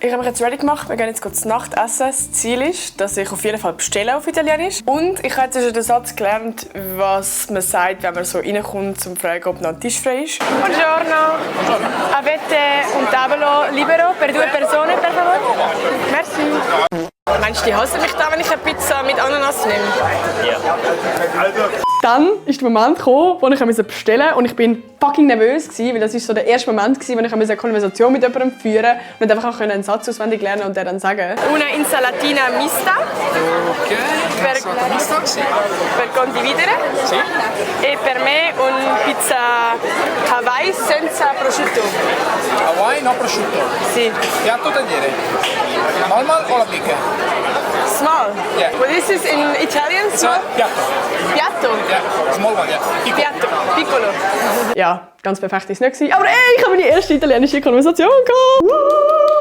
Ich habe mich jetzt ready gemacht, wir gehen jetzt kurz Nacht essen. Das Ziel ist, dass ich auf jeden Fall bestelle auf Italienisch. Und ich habe jetzt schon den Satz gelernt, was man sagt, wenn man so reinkommt, zum fragen, ob noch ein Tisch frei ist. Buongiorno. Avete un tavolo libero per due persone, per favore? Merci. Meinst du, die hassen mich da, wenn ich eine Pizza mit Ananas nehme? Ja. Dann ist der Moment gekommen, wo ich bestellen musste und ich bin fucking nervös gewesen, weil das ist so der erste Moment gewesen, wo ich eine Konversation mit jemandem führen und nicht einfach einen Satz auswendig lernen und der dann sagen. Una insalatina mista. Ok, insalata mista, sì. Per condividere. Sì. E per me un pizza Hawaii senza prosciutto. Hawaii no prosciutto. Sì. Piatto tagliere. Normal o la big? Small. Yeah. Well, this is in Italian small. Piatto. Piatto. Yeah, small one, yeah. Piatto. Piccolo. Ja, ganz perfekt ist es nicht. Aber ey, ich habe meine erste italienische Konversation gehabt.